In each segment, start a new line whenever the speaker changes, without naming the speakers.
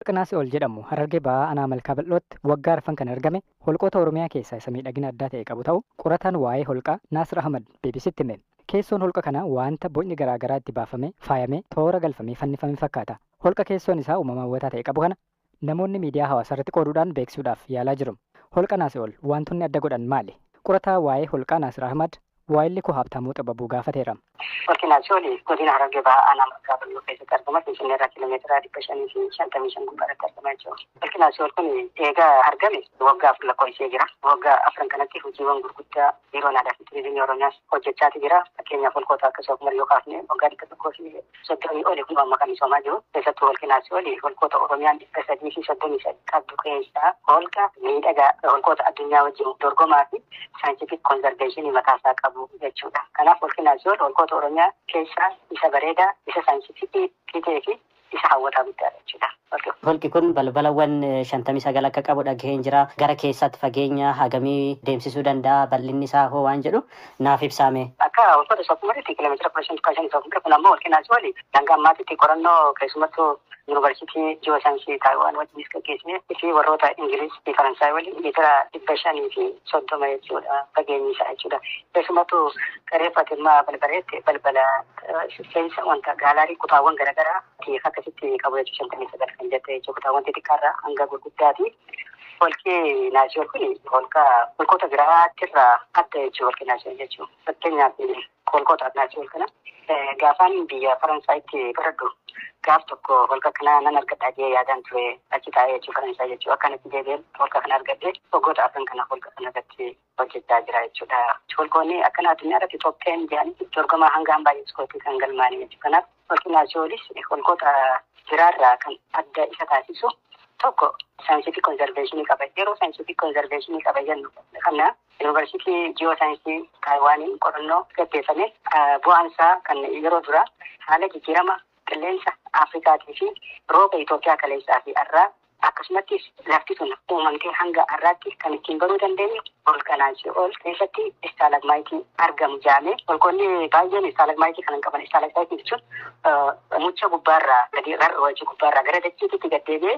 Holqa Naasi'ool jedhamu Harargee Ba'aa Anaa Malkaa Bal'ootti waggaa arfan kan argame holqoota Oromiyaa keessaa isa miidhagina addaa ta'e qabu ta'u qorataan waa'ee holqaa Naasir Ahmad BBCtti hime. Keessoon holqa kanaa waanta bocni garaa garaa itti baafamee, faayamee, toora galfamee fannifame fakkaata. Holqa keessoon isaa uumama hawwataa ta'e qabu kana namoonni miidiyaa hawaasaa irratti qooduudhaan beeksisuudhaaf yaalaa jiru. Holqa Naasi'ool wantoonni adda godhan maali? Qorataa waa'ee holqaa Naasir Ahmad waa'illi koo Habtaamuu Xababuu gaafateera.
Holqi Naasi'ool godina Harargee Bahaa Aanaa Malkaa Bal'oo keessatti argama. Finfinnee irraa kiiloomeetira 555 gubbaarratti argama jechuudha. Holqi Naasi'ool kun eegaa argame waggaa 4 lakkoofsee jira. Waggaa afran kanatti hojiiwwan gurguddaa Biiroon Aadaa fi Turizimii Oromiyaas hojjechaati jira. Fakkeenyaaf holqoota akka Soofumar yoo kaafne waggaa 130 oli kun amma kan misoomaa jiru. Keessattuu holqi Naasi'ool holqoota Oromiyaan 333 qabdu keessaa holqa miidhagaa holqoota addunyaa wajjin dorgomaa fi scientific conservation mataasaa qabu jechuudha. Kanaaf holqi Naasi'ool holqoota Oromiyaa keessaa isa bareedaa, isa scientific ta'ee fi isa hawwataa guddaadha jechuudha.
Holqi kun balbalawwan 59 akka qabu dhagaheen jira. Gara keessaatti fageenya hagamii deemsisuu danda'a, bal'inni isaa hoo waan jedhu naaf ibsaame.
Akka holqoota Soofumaritti kiiloomeetira 15.5 Soofumar kun ammoo holqi Naasi'ool hanga ammaatitti qorannoo keessumattuu Yuunivarsiitii Ji'oo Saayinsii Taayiwaan wajjinis gaggeessine fi warroota Ingiliz fi Faransaay waliin meetira 530 jechuudha fageenyi isaa jechuudha. Keessumattuu qareeffatimmaa balbaleetti balbala seensa wanta gaalaarii kutaawwan garaagaraa akkasitti qabu jechuudha 59 kan jette jechuudha kutaawwan xixiqqaarraa hanga gurguddaati. Holqi Naasi'ool kun holqa holqoota biraatirraa adda jechuudha holqi Naasi'ool jechuudha. Fakkeenyaaf holqoota Naasi'ool kana gaafaan biyya Faransaayitti baradhu gaaf tokko holqa kana nan argadha jee yaadaan ture achi taa'ee jechuu Faransaay jechuudha. Akkanatti deebi'een holqa kana argadhe waggoota afran kana holqa kana irratti hojjechaa jira jechuudha. Holqoonni akkana addunyaa irratti top 10 jedhanii dorgomaa hanga hambaa yuuniskootti kan galmaa'anii jechuudha. Kanaaf holqi Naasi'oolis holqoota biraarraa kan adda isa taasisu tokko scientific conservation qaba. Yeroo scientific conservation qaba jennu kana Yuunivarsiitii Jiyoo Saayinsii Taayiwaaniin qorannoo gaggeeffame bu'aan isaa kan yeroo dura haala jijjiirama qilleensa Afrikaatii fi rooba Itoophiyaa kaleessaa fi har'aa akkasumattis lafti sun uumamtee hanga har'aatti kan ittiin baruu dandeenyu holqa Naasi'ool keessatti istaalagmaayitii argamu jedhamee holqoonni baay'een istaalagmaayitii kan hin qaban. Istaalagmaayitii jechuun mucha gubbaarraa gadi rarra'u jechuu gubbaarraa gara dachiitti gad deebi'ee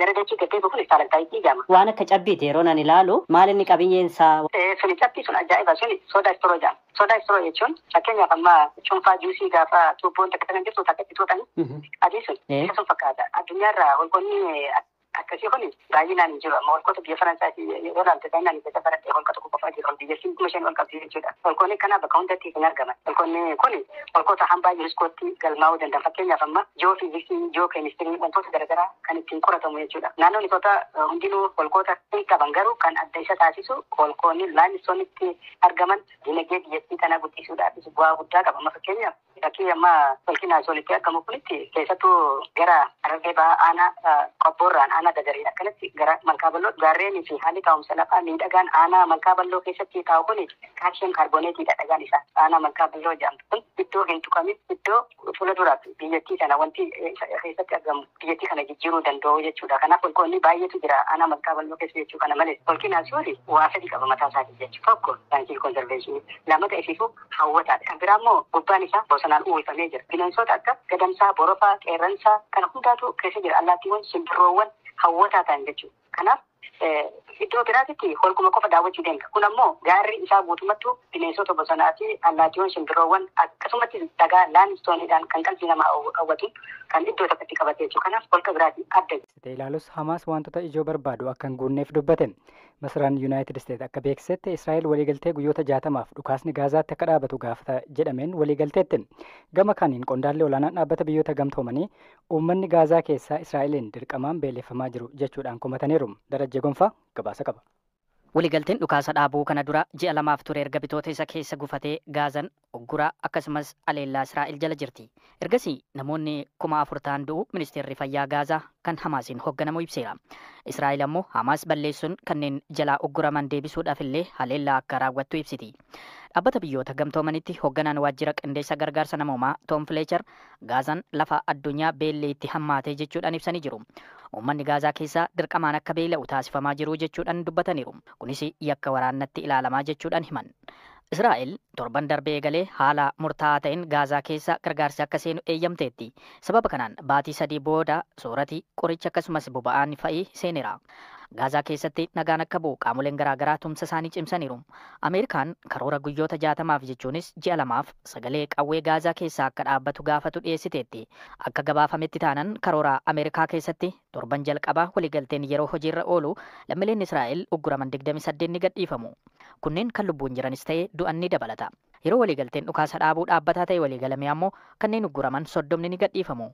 gara dachii gad deebi'u kun istaalagmaayitii jedhama.
Waan akka cabbiiti yeroo nan ilaalu maal inni qabiyyeen isaa?
Suni cabbii sun ajaa'iba suni soda straw jedhama. Soda straw jechuun fakkeenyaaf amma cuunfaa juusii gaafa tuubboon takka kan jirtu takka itti tuutanii adii sun isa sun fakkaata. Addunyaarraa holqoonni akkasii kun baay'inaan hin jiru. Amma holqoota biyya Faransaay yeroo ilaalte baay'inaan keessa baradhee holqa tokko qofa jira. Biyyattiin 5,000 ol qabdi jechuudha. Holqoonni kana bakka hundatti hin argaman. Holqoonni kun holqoota hambaa yuuniskootti galmaa'uu danda'an. Fakkeenyaaf amma jiyoo fiiziksii, jiyoo keemistirii wantoota garaagaraa kan ittiin qoratamu jechuudha. Naannoon Itoophiyaa hundinuu holqoota hin qaban garuu kan adda isa taasisu holqoonni limestoneitti argaman dinagdee biyyattii kana guddisuudhaafis bu'aa guddaa qaba. Amma fakkeenyaaf fakkii amma holqi Naasi'oolitti argamu kunitti keessattuu gara Harargee Bahaa aanaa Qobboorraan aanaa Dagariin akkanatti gara Malkaa Bal'oo gaarreenii fi haalli taa'umsa lafaa miidhagaan aanaa Malkaa Bal'oo keessatti taa'u kun calcium carbonateiidha dhagaan isaa. Aanaa Malkaa Bal'oo jedhamtu kun iddoo hin tuqamin iddoo fuula duraaf biyyattii kana wanti keessatti argamu biyyattii kana jijjiiruu danda'u jechuudha. Kanaaf holqoonni baay'eetu jira aanaa Malkaa Bal'oo keessa jechuu kana malee holqi Naasi'ool waa sadi qaba mataa isaatii jechuudha. Tokko scientific conservation, lamata ifiifuu hawwataadha. Kan biraa immoo gubbaan isaa bosonaan uwwifamee jira. Bineensota akka gadamsaa, borofaa, qeerransaa kana hundaatu keessa jira. Allaattiiwwan, simbirroowwan hawwataa ta'an jechuudha. Kanaaf iddoo biraatitti holquma qofa daawwachuu deemta. Kun ammoo gaarri isaa guutummattuu bineensota bosonaa fi allaattiiwwan, simbirroowwan akkasumatti dhagaa limestoneiidhaan kan qalbii namaa hawwatu kan iddoo tokkotti qabate jechuudha. Kanaaf holqa biraatiin adda.
Ilaalus Hamaas wantoota ijoo barbaadu akka hin guunneef dubbate. Masaraan Yuunaayitid Isteet akka beeksisetti Israa'el waliigaltee guyyoota 60f dhukaasni Gaazaatti akka dhaabatu gaafata jedhameen waliigalteetti. Gama kaaniin qondaalli olaanaan dhaabbata biyyoota gamtoomanii uummanni Gaazaa keessaa Israa'eliin dirqamaan beeleffamaa jiru jechuudhaan komataniiru. Darajjee Gonfaa gabaasa qaba.
Waliigalteen dhukaasa dhaabuu kana dura ji'a 2f ture erga bitoota isa keessa gufatee Gaazan ugguraa akkasumas aleellaa Israa'el jala jirti. Ergasii namoonni 4,000 ta'an du'u ministeerri fayyaa Gaazaa kan Hamaasiin hoogganamu ibseera. Israa'el ammoo Hamaas balleessuun kanneen jalaa ugguraman deebisuudhaaf illee haleellaa akka raawwattu ibsiti. Dhaabbata biyyoota gamtoomanitti hoogganaan waajjira qindeessa gargaarsa namoomaa Toom Fleecher Gaazaan lafa addunyaa beelli itti hammaate jechuudhaan ibsanii jiru. Uummanni Gaazaa keessaa dirqamaan akka beela'u taasifamaa jiru jechuudhaan dubbataniiru. Kunis yakka waraanatti ilaalamaa jechuudhaan himan. Israa'el Torban darbee eegalee haala murtaa'aa ta'een Gaazaa keessa gargaarsi akka seenu eeyyamteetti. Sababa kanaan baatii 3 booda soorati, qoricha akkasumas boba'aan fa'ii seeneera. Gaazaa keessatti nagaan akka bu'u qaamoleen garaagaraa tumsa isaanii cimsaniiru. Ameerikaan karoora guyyoota 60f jechuunis ji'a 2f sagalee qawwee Gaazaa keessaa akka dhaabbatu gaafatu dhiyeessiteetti. Akka gabaafametti taanan karoora Ameerikaa keessatti torban jalqabaa waliigalteen yeroo hojiirra oolu lammiileen Israa'el ugguraman 28 ni gadhiifamu. Kunneen kan lubbuun jiranis ta'e du'an ni dabalata. Yeroo waliigalteen dhukaasa dhaabuu dhaabbataa ta'e waliigalame ammoo kanneen ugguraman 30 ni gadhiifamu.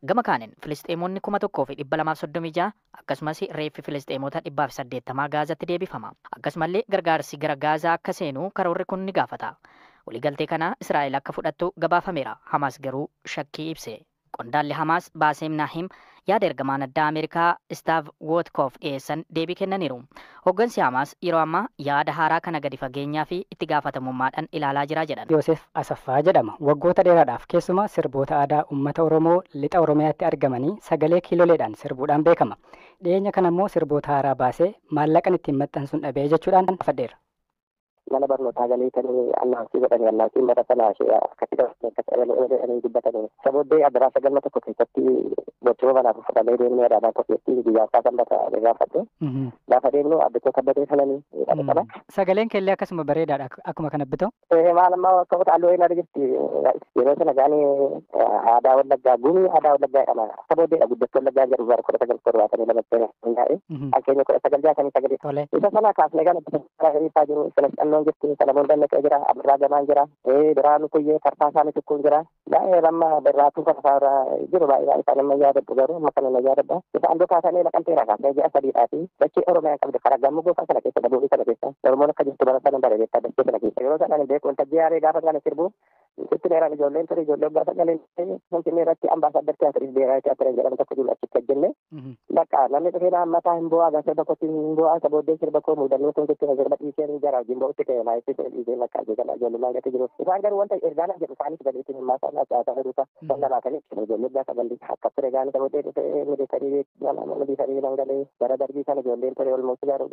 Gama kaaniin Filisxeemonni 1236 akkasumas reeffi Filisxeemota 180 Gaazatti deebifama. Akkasumallee gargaarsi gara Gaazaa akka seenu karoorri kun ni gaafata. Waliigaltee kana Israa'el akka fudhattu gabaafameera. Hamaas garuu shakkii ibse. Qondaalli Hamaas Baaseem Naahim yaada ergamaan addaa Ameerikaa Staav Wotkoof dhiyeessan deebii kennaniiru. Hooggansi Hamaas yeroo ammaa yaada haaraa kana gadi fageenyaa fi itti gaafatamummaadhaan ilaalaa jira jedhan.
Yoosef Asaffaa jedhama. Waggoota dheeraadhaaf keessumaa sirboota aadaa uummata Oromoo lixa Oromiyaatti argamanii sagalee kiiloleedhaan sirbuudhaan beekama. Dhiyeenya kana immoo sirboota haaraa baasee maallaqan ittiin maxxansuun dhabee jechuudhaan fadheera.
Mana barnootaa galee kan annaansii godhanii annaansiin bara sana akkatti qabatanii dubbatanii. Isa booddee adaraasa galma tokko keessatti barcuma manaaf fudhannee deemnee adaabaa tokkotti guyyaa isaa sanbata gaafadhe. Gaafa deemnu abbichoo kabbadee sananii qaba.
Sagaleen keellee akkasuma bareedaadha akkuma kana bitoo.
Maal ammaa akka halluu hin argitti yeroo sana gaanii aadaa Wallaggaa gumii aadaa Wallaggaa jedhama. Isa booddeedha guddachuu Wallaggaa jedhu bara 1972 hundaa'e. Fakkeenya 1969. Isa sana kaasnee kan isaa jiru sana xannoon jirti Salamoon Dammaqee jira Abirraa Gamaan jira Biraanuu Kuyyee Tarfaasaa Mitikkuun jira baay'ee amma Birraatuu Farfaa jiru baay'ee isaan amma yaadadhu garuu amma kana yaadadha. Isa andoo kaasanii Naqamteera kaasnee ji'a 3dhaa fi dachee Oromiyaa qabde karaa gamoo gosa sana keessa daboolii sana keessa Oromoon akka jirtu bara sana bare beektaa dachee sana keessa yeroo sana beeku wanta jiyaaree gaafa kana sirbu sitti dheeraan ijoolleen ture ijoollee waggaa sagalee Finfinnee irratti ambaasaadar tiyaatirii beeraa tiyaatirii jedhamu tokko jiru achitti hojjenne bakka namni dhufee na hammataa hin bu'aa gaafa tokkotti hin bu'aa isa booddee sirba koo muudannoo kun sitti sirba dhiisee jara wajjin ba'utti ka'e maayisii ta'e dhiisee bakka jedhama ijoollummaan gati jiru isaan garuu wanta ergaana jedhu isaaniif gadiitti hin maasaa caasaa heduusa lamaa kan ijoollee waggaa sagalii akka ture gaanii isa booddee dhufee miliitarii nan galee bara darbii sana ijoolleen ture olmooti garuu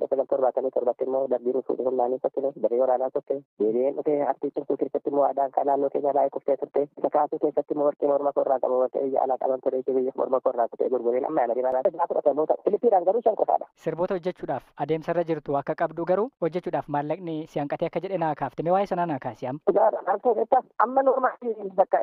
1977 immoo darbii rusuudhi humnaanii sokkine daree waraanaa sokke deebi'een dhufee artii cimtuu keessatti immoo aadaan kan naannoo keenya baay'ee kuftee turte isa kaasuu keessatti immoo warqee morma korraa qabu warqee biyya alaa qaban ture biyya morma korraa kutee gurgureen amma yaala deemaa laata fudhatamoota Filipiidhaan garuu 5 qofaadha.
Sirboota hojjechuudhaaf adeemsarra jirtu akka qabdu garuu hojjechuudhaaf maallaqni si hanqatee akka jedhe naa kaafte mee waa'ee sanaa naa kaasi amma.
Dhugaadha maal ta'e amma normaalii bakka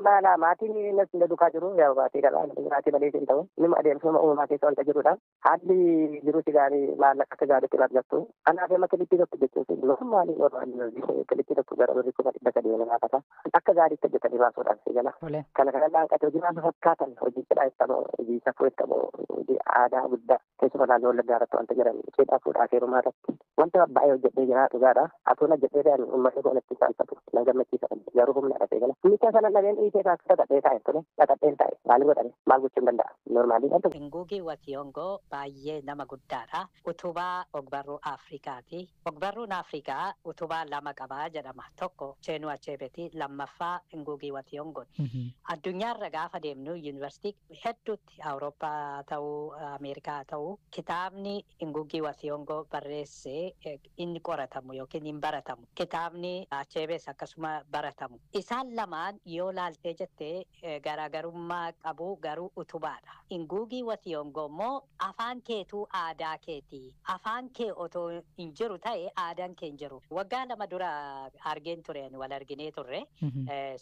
maala maatiin na duukaa jiru yaa maatii qaba maatii malee hin ta'u nima adeemsuma uumamaa keessa wanta jirudha haalli jiruuti gaarii maallaqa akka gaariitti hin argattu kanaaf amma kilippii tokko jechuun normaalii normaalii kilippii tokko gara birrii 300,000 nama gaafata akka gaariitti hojjetanii baasuudhaaf si gala kana kanallee hanqate hojii maal fakkaatan hojii cidhaa ittamoo hojii safuu ittamoo hojii aadaa guddaa keessumaa naannoo Wallaggaa irratti wanta jiran cidhaa fuudhaa fi heerumaa irratti wanta baay'ee hojjedhee jira dhugaadha atoon hojjedhee ta'an uummanni kun itti saalfatu na gammachiisa garuu humna dhabee gala micha sana dhabeen dhiisee taasisa dhadhee taa'e ture dhadheen taa'e maal godhame maal gochuu hin danda'a normaalii wanta.
Ngugi wa Thiong'o baay'ee nama guddaadha. Utubaa ogbarruu Afrikaati. Ogbarruun Afrikaa utubaa lama qabaa jedhama. Tokko Chinua Achebeeti, lammaffaa Ngugi wa Thiong'o. Addunyaarra gaafa deemnu yuunivarsiitii hedduutti Awurooppaa ta'uu Ameerikaa ta'uu kitaabni Ngugi wa Thiong'o barreesse inni qoratamu yookiin hin baratamu. Kitaabni Achebees akkasuma baratamu. Isaan lamaan yoo laaltee jettee garaagarummaa qabu garuu utubaadha. Ngugi wa Thiong'o immoo afaan keetuu aadaa keeti. Afaan kee otoo hin jiru ta'e aadaan kee hin jiru. Waggaa 2 dura argeen tureen wal arginee turre.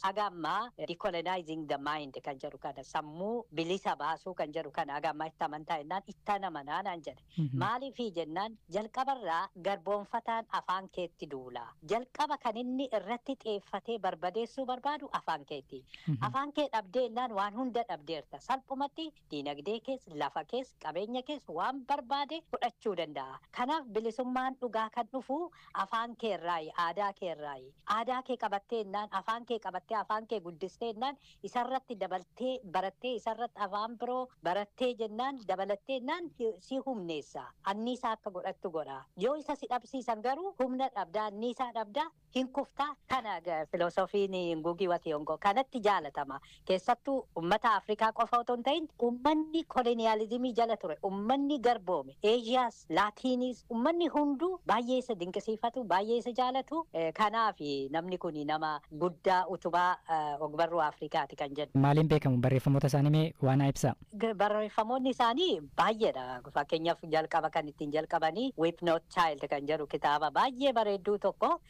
Haga ammaa decolonizing the mind kan jedhu kana sammuu bilisa baasuu kan jedhu kana haga ammaa itti amantaa jennaan itti amanaa naan jedhe. Maaliifii jennaan jalqabarraa garboonfataan afaan keetti duula. Jalqaba kan inni irratti xiyyeeffatee barbadeessuu barbaadu afaan keetti. Afaan kee dhabdee jennaan waan hunda dhabdeerta. Salphumatti diinagdee kees, lafa kees, qabeenya kees waan barbaade fudhachuu danda'a. Kanaaf bilisummaan dhugaa kan dhufu afaan keerraayi, aadaa keerraayi. Aadaa kee qabattee barattee jennaan, afaan kee qabattee, afaan kee guddistee jennaan, isarratti dabaltee barattee, isarratti afaan biroo barattee jennaan, dabalattee jennaan, si humneessa. Anniisaa akka godhattu godha. Yoo isa si dhabsiisan garuu humna dhabdaa, anniisaa dhabdaa, hin kuftaa. Kana filoosofiin Ngugi wa Thiong'o kanatti jaalatama. Keessattuu uummata Afrikaa qofa otoo hin ta'in, uummanni koloniyaalizimii jala ture, uummanni garboome, Eeshiyaas, Laatiinis, uummanni hunduu baay'ee isa dinqisiifatu, baay'ee isa jaalatu. Kanaaf namni kun nama guddaa, utubaa ogbarruu Afrikaati kan jedhu.
Maaliin beekamu? Barreeffamoota isaanii mee waan ibsa?
Barreeffamoonni isaanii baay'eedha. Fakkeenyaaf, jalqaba kan ittiin jalqabanii "Weep Not Child" kan jedhu kitaaba baay'ee bareedduu tokko.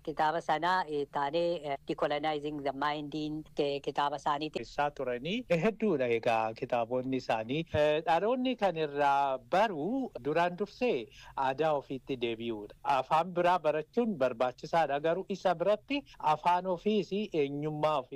Kitaaba sana taanee "Decolonizing the Mind" kitaaba isaaniiti.
Isaa turanii hedduudha. Egaa kitaabonni isaanii dhaloonni kan irraa baru duraan dursee aadaa ofiitti deebi'uudha. Afaan biraa barachuun barbaachisaadha, garuu isa biratti afaan ofiis eenyummaa ofiitti.